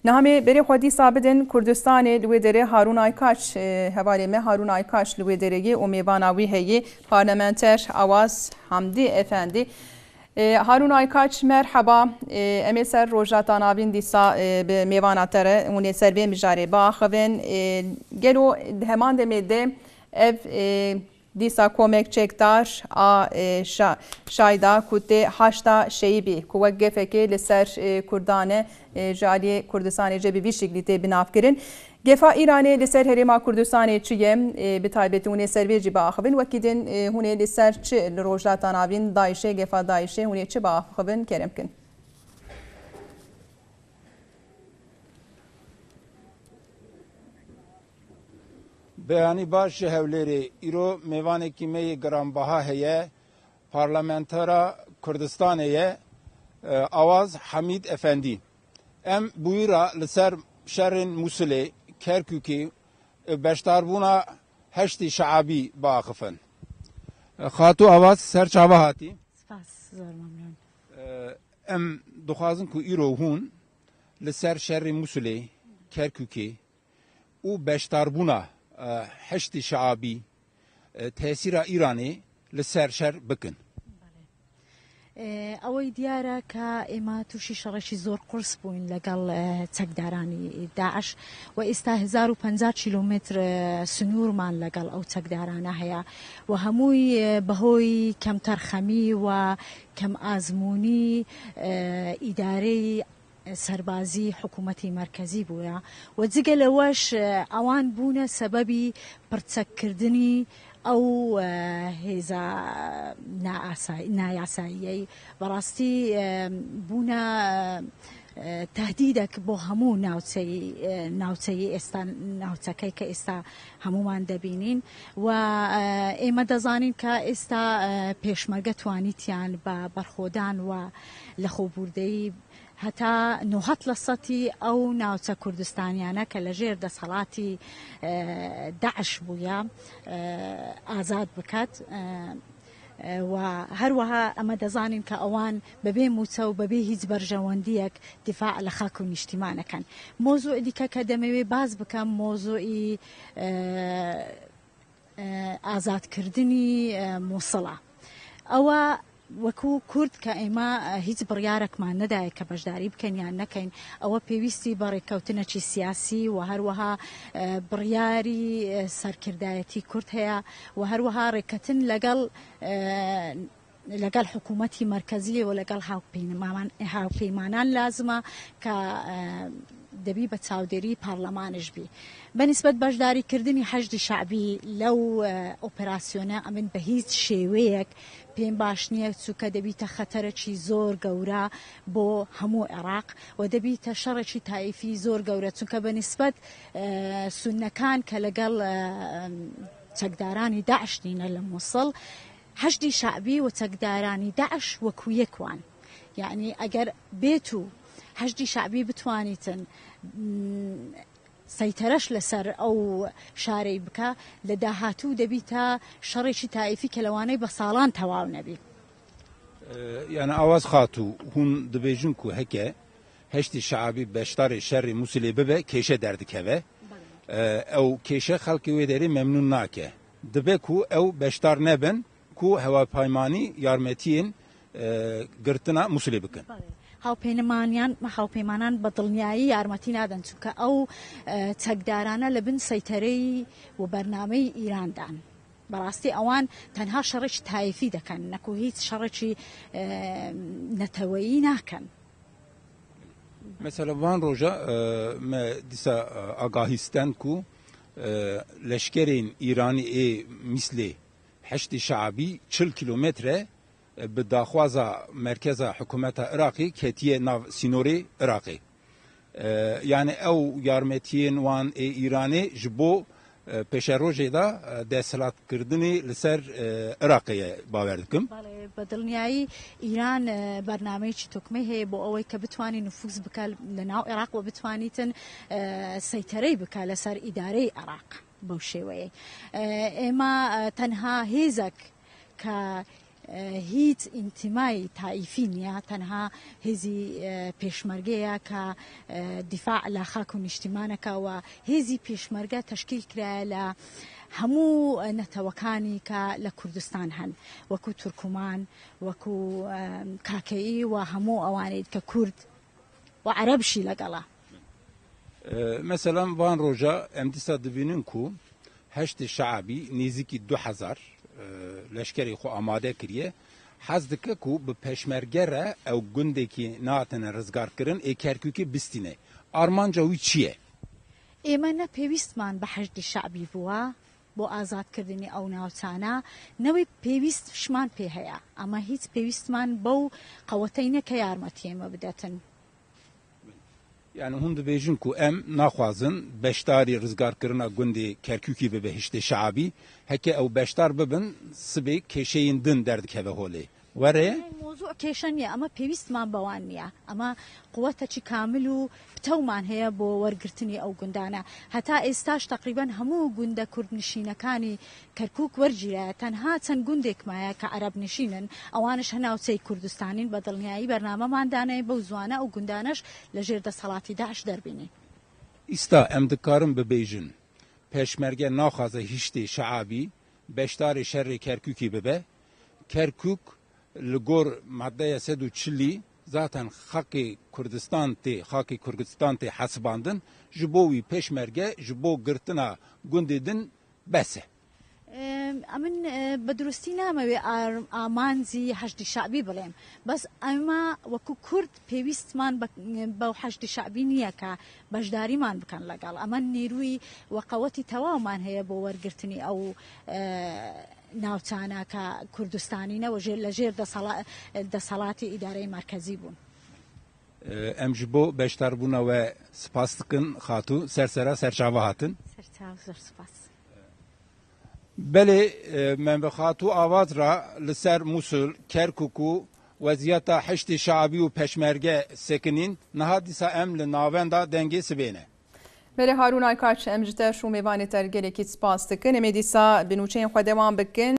Niha me berê xwe dîsa bidin Kurdistanê li wê derê Harûn Aykaç hevalê me Harûn Aykaç li wê derê yê û mêvana wî heyî parlamenter Awaz Hamdî Efendî. Harûn Aykaç merheba em ê ser Rojhilata Navîn dîsa bi mêvana te re hûn ê ser vê mijarê biaxivin. Gelo di heman demê de ev Dîsa komek çekdar a Şayda ku tê haşta Şeyîbî ku wek gefekê li ser Kurdan e ji aliyê Kurdistanê jê bi vî şiklî tê binavkirin. Gefa Îranê li ser Herêma Kurdistanê çi ye? Bi taybetî hûn ê ser vê jî biaxivin. Wekî din hûn ê li ser çi li Rojhilata Navîn DAIŞ'ê, gefa DAIŞ'ê hûn ê çi biaxivin? Kerem bikin. Beyanî baş ji Hewlêrê. Îro mêvanekî me yê giranbiha heye, Parlamentera Kurdistanê ye Awaz Hemîd Efendî. Em bi wî re li ser şerên Mûsilê, Kerkûkê û beşdarbûna Heşdî Şeabî biaxifin. Xatû Awaz ser çava hatî. Spas, zor memnûn. Em dixwazin ku îro hûn li ser şerê Mûsilê, Kerkûkê û beşdarbûna Heşdî Şeabî tesîra Îranê li ser şer bikin. ئەوەی دیارە کە ئێمە تووشی شەڕێکی زۆر قورس بووین لەگەڵ چەکدارانی داعش و ئێستا 1050 کیلومتر سنوورمان لەگەڵ ئەو چەکدارانە هەیە و هەمووی بەهۆی کەمتەرخەمی و کەم ئازموونی ئیدارەی سەربازی حکوومەتی مەرکەزی بووە و جگە لەوەش ئەوان بوونە سەبەبی پڕچەککردنی ئەو هێزە نایاساییەی بەڕاستی بوونە تهدیدێک بۆ هەموو ناوچەی ناوچەی ئێستا ناوچەکەی کە ئێستا هەمومان دەبینین و ئێمە دەزانین کە ئێستا پێشمەرگە توانیتیان بە بەرخۆدان و لەخۆبوردەیی هەتا نۆهەت لە سەتی ئەو ناوچە کوردستانیانە کە لە ژێر دەسەڵاتی داعش بوویە ئازاد بکات و هەروەها ئەمە دەزانین کە ئەوان بەبێ موچە و بەبێ هیچ بەرژەوەندیەک دیفاع لە خاک و نیشتیمانەکەن. مۆزوعی دیکە کە دەمەوێ باس بکەم مۆزوعی ئازادکردنی موسڵە. ئەوە وەکو کورد کە ئێمە هیچ بڕیارێکمان نەدایە کە بەشداری بکەین یان نەکەین، ئەوە پێویستی بە ڕێککەوتنێکی سیاسی و هەروەها بڕیاری سەرکردایەتی کورد هەیە و هەروەها ڕێککەتن لەگەڵ لەگەڵ حکوومەتی مەرکەزی و لەگەڵ هاوپەیمانان لازمە کە دەبی بە چاودێری پارلەمانش بی. بە نیسبەت بەشداری کردنی حەشدی شەعبی لەو ئۆپراسیۆنە ئەمن بە هیچ شێوەیەک پێم باش نییە چونکە دەبیتە خەتەرەکی زۆر گەورە بۆ هەموو عێراق و دەبیتە شەڕێکی تایفی زۆر گەورە چونکە بە نیسبەت سوننەکان کە لەگەڵ چەکدارانی داعش نینە لە موسڵ حەشدی شەعبی و چەکدارانی داعش وەکو یەک وان یەعنی ئەگەر بێتو حەشدی شەعبی بتوانیتن سەیتەرەش لەسەر ئەو شارەی بکا لە داهاتوو دەبیتە شەڕێکی تائیفی کە لەوانەی بە ساڵان تەواو نەبی. یان ئاواز خاتوو هون دبێژن کو هەکە هەشتی شەعبی بەشدارێ شەڕی موسلێ ببێ کێشە دەردکەوێ ئەو کێشە خەڵکی وێ دەرێ مەمنون ناکە دبێ کو ئەو بەشدار نەبن کو هەواپەیمانی یارمەتیên گرتنا موسلێ بکەن. هاوپەیمانیان هاوپەیمانان بە دڵنیایی یارمەتی نادەن چونکە ئەو چەکدارانە لە بن سەیتەرەی و بەرنامەی ئیراندان. بەڕاستی ئەوان تەنها شەڕێکی تایفی دەکەن نەکو هیچ شەڕێکی نەتەوەیی ناکەن. Mesela van roja me dîsa agahî stend ku leşkerên Îranî ê mîslê Heşdî Şeabî 40 kîlometre bi daxwaza merkeza hikûmeta Iraqê ketiye nav sînorê Iraqê. Yanî ew yarmetiyên wan ê Îranê ji bo pêşerojê de desthilatkirdinê li ser Iraqê ye bawer dikim. Belê, bi دڵنیایی ئیران بەرنامەیەکی تۆکمەی هەیە بۆ ئەوەی کە بتوانێت نفوز بکات لە ناو عێراق و بتوانیتن سەیتەرەی بکات لەسەر ئیدارەی عێراق. بەو شێوەیەی ئێمە تەنها هێزێک کە. هیچ ئینتیمای تائیفی نییە، تەنها هێزی پێشمەرگەیە کە دیفاع لە خاک و نیشتیمانەکە و هێزی پێشمەرگە تەشکیل کرایە لە هەموو نەتەوەکانی کە لە کوردستان هەن وەکو تورکمان وەکو کاکەیی و هەموو ئەوانەی کە کورد و عەرەبشی لەگەڵە. مەسەلەن ڤان ڕۆژە ئەم دیسا دبینن کو هەشتی شەعبی نێزیکی 2000 لەشکەری خۆ ئامادە کریە حەز دکە کو bi پێشمەرگە re ew gundekî nehatine rizgarkirin ê Kerkûkê bistîne. Armanca wî çi ye? ئێمە نە پێویستمان بە حەشدی شەعبی بووە بۆ ئازادکردنی ئەو ناوچانە، نەوەی پێویستشمان پێ هەیە. ئەمە هیچ پێویستمان بەو قەوەتەی نیە کە یارمەتی ئێمە بدەتن. یانی هون دبێژن ku em naxwazin beşdarî rizgarkirina gundê Kerkûkê bibe hiştê şeabî, heke ew beşdar bibin sibê kêşeyên din derdikeve holê. Were? مۆزوع کێشە نییە، ئەمە پێویستمان بەوان نییە، ئەمە قوتەکی کامل و پتەومان هەیە بۆ وەرگرتنی ئەو گوندانە. هەتا ئێستاش تەقریبەن هەموو گوندە کوردنشینەکانی کەرکوک وەرگیرایە، تەنها چەند گوندێک مایە کە عەرەب نشینن، ئەوانش هە ناوچەی کوردستانین، بە دڵنیایی بەرنامەمان دانایە بەو زوانە ئەو گوندانەش لە ژێر دەسەڵاتی داعش دەربینین. ئیستا ئەم دکارن ببێژن پێشمەرگە ناخوازە هیشتێ شەعابی بەشدارێ شەرێ کەرکوکی ببێ، کەرکوک li gor maddeya 140 zaten xakê Kurdistan tê xakê Kurdistan tê hesibandin ji bo wî pêşmerge ji bo girtina gundê din bes e. ئەمن بە دروستی نامەوێ ئامانجی حەشدی شەعبی بڵێم، بەس ئەمە وەکو کورد پێویستمان بەو حەشدی شەعبی نییە کە بەشداریمان بکەن لەگەڵ ئەمە نیروی وەقەوەتی تەواومان هەیە بۆ وەرگرتنی ئەو ناوچانە کە کوردستانینە و لە ژێر دەسەڵاتی ئیدارەی مەرکەزی بوون. ئەم ji bo beşdarbûna we spas dikin xatû ser sera serçava hatin. Serçav zor spas. Belê me bi xatû Awaz re li ser Musul, Kerkûk û weziyeta Heşdê Şeabî û Peşmerge sekinîn. Niha dîsa em li navenda dengê sibê ne. Belê Harûn Aykaç em ji te şû mêvanê te gelekî spas dikin. Em ê dîsa bi nûçeyên xwe dewam bikin.